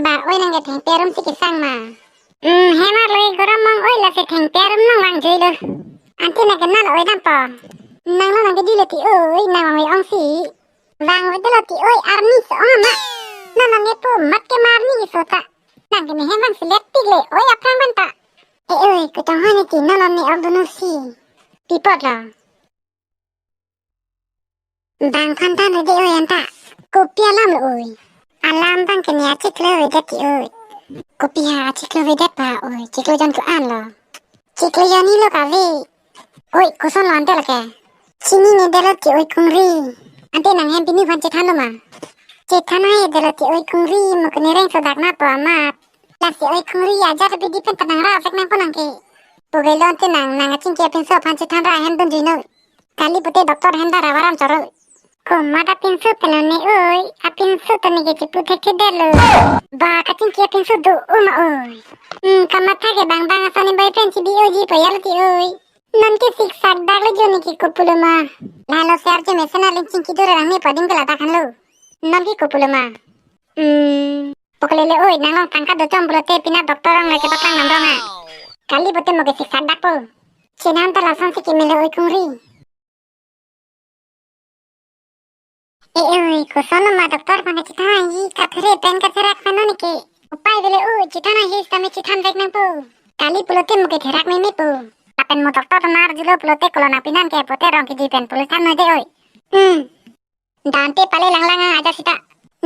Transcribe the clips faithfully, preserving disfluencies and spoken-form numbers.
Ba oi, nang ke thengpi arum si kesang ma? Hmm, hem arlo, gorom mong oi, lasi thengpi arum nang vangjuilo. Ante nang ke nal oi dampo. Nang lo nang ke dilo ti oi, nang vangve ong si. Vangve dolo ti oi, arni so ong ma. Nang nang ke pu mat ke mar ni so ta. Nang ke ne hem vang si let tik le oi, aphrang pen ta. E oi, kachong hoi ne ti nang lo ne ok dunu si. Pi apot lo? Bang phan than ri de oi anta. Kopi alam lo oi? Alam bang ke ne achiklo avedet ti oi. Kopi ha achiklo avedet pa oi? Chiklo jon ko-an lo? Chiklo jon ni lo kave. Oi, koson lo ante lake? Chinine delo ti oi kungri. Ante nang hem pini aphan chethan lo ma? Chethan hai delo ti oi kungri, mo ke ne reng sodak na po amat. Lasi oi kungri, ajat bidi pen ta nang ra vek nangpo nang ke. Pugelo ante nang, nang achingki apinso aphan chethan ra hem dunjui noi. Kali pute doctor hem dara varam choro. Komat apinso pen lo ne oi, apinso ta ne ke chipu thekthedetlo. Ba kachingki apinso do o ma oi. Hmm, kamatha ke bang bang ason ne bai pen chibi oji po yalo ti oi. Non ke siksak dak lo jo ne ke kopulo ma. Lalo ser je mesen aling chingki dura rang ne padim ke ladak han lo. Non ke kopulo ma. Hmm. Poklele oi, nang long tangka dochom pulote pina doctor rong le kepaklang namrong a. Kali pute mo ke siksak dakpo. Chenam ta lason si keme lo oi kungri. E oi, koson lo ma doctor aphan chethan hai, kathere pen katherak pen non ke. Upai vele oi, chethan hai sitame chethan vek nangpo. Kali pulote mo ke therak meme po. Lapen mo doctor nar julo pulote kolo nang pinan ke pote rong kiji pen pulo than noi de oi. Hmm. Dante pale langlang a aja sita.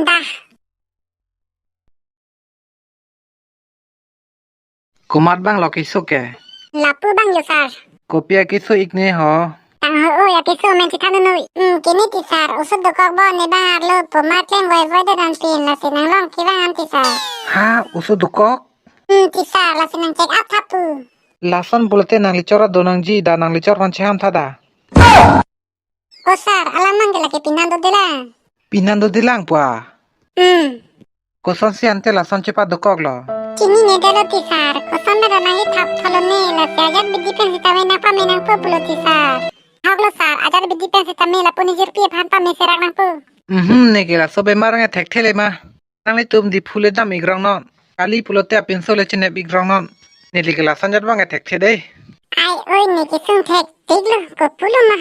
Dah. Komat bang lo keso ke? Lapu bang yo sir. Kopi akeso ik ne ho? Tang ho o ya keso men chethan noi. Hmm, kini ti sir, oso dokok bo ne bang arlo pomat klem voi voi do dan pin lasi nang long kevang an ti sir. Ha, oso dokok? Hmm, ti sir, lasi nang check up tha pu. Lason pulote nang lichor do nangji da, nang lichor aphan cheham tha da. O sir, alam mang ke lake pinan dodelang. Pinan dodelang pua? Hmm. Kosonsi ante lason chepadokok lo? Chinine delo ti sir, koson beda nangli thap tholo ne, lasi ajat bidi pen sitame nang pame nangpo pulo ti sir. Ahok lo sir, ajat bidi pen sitame lapu ne jirpi aphan pame serak nangpo. Mhm, ne ke laso bemar nge thekthe le ma. Nanglitum Diphu le dam ik rong non. Kali pulote apinso le chinep ik rong non. Neli ke lason ajat bang ke thekthe dei. Ai oi, ne kesung thektik lo, kopulo ma?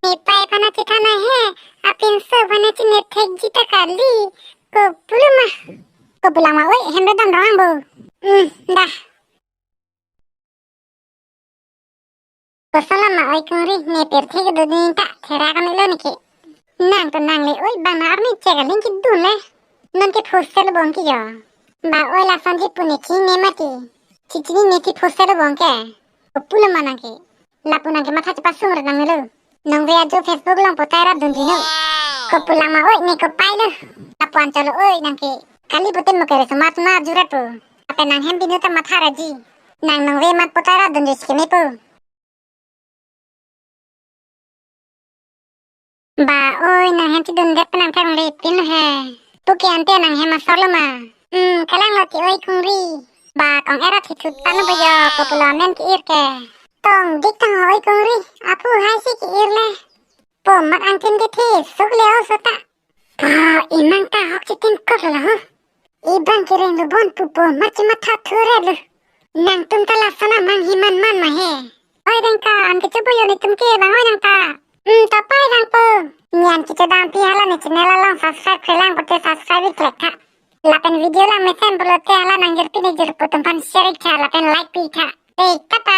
Ne pai aphan chethan hai he, apinso aphan chinep thekji ta kali, kopulo ma? Kopulang ma oi, hem dam rong bo. Hmm, dah. Koson lo ma oi kungri, ne pirthe kedo din ta therak an lo ne ke. Nang to nang le oi, bang arni chek aling kedun le. Non ke phose lo bong ke jo. Ba oi, lason ji pu ne chine mati. Chichinine ti phose lo bong ke. Kopulo ma nang ke? Lapu nang ke matha chepasung re nang ne lo. Nang ve ajo Facebook long potai ra dunji noi. Kopulang ma oi, ne kopai lo. Lapu an cholo oi nang ke. Kali pute mo ke re somat na jurat po. Ape nang hem binu ta matha ra ji. Nang nang ve mat potai ra dunji si keme po. Ba oi, nang hem chidun det penang thang le pin he. Pu ke ante nang hem asor lo ma? Hmm, kalang lo ti oi kungri. Ba kong era thithut tanu ba jo, kopulo amen ke-ir ke. Tong dik tang oi kungri, aphu hai si ke-ir le. Po mat angtin kethe suk le o sota. Pa, imang ta hok chitin kot lo ho. Ibang kereng lo bon pupo, mat chematha thuret lo. Nangtum ta lason amang himan man ma he. Oi dengka, an kechobo yo netum ke bang oi nang ta. Hmm, ta pai dang po. Nyan kecho dam pi hala ne channel along subscribe kre lang pote subscribe ik lek tha. Lapen video lang mesen pulote hala nang jirpi ne jirpo atum aphan share ik tha, lapen like pi ik tha. Te tata.